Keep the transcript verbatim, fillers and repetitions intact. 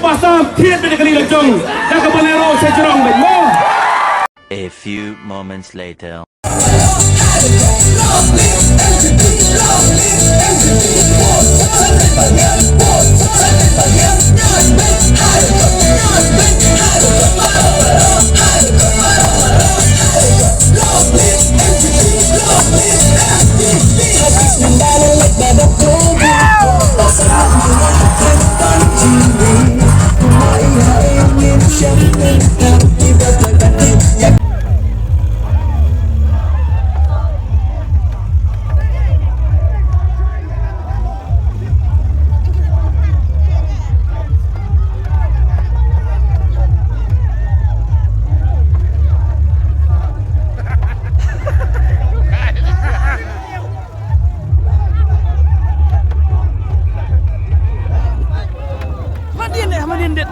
Pasal thied bad ka kali la jong da ka Bolero sha jrong bad mo. A few moments later. Madin eh, madin dit.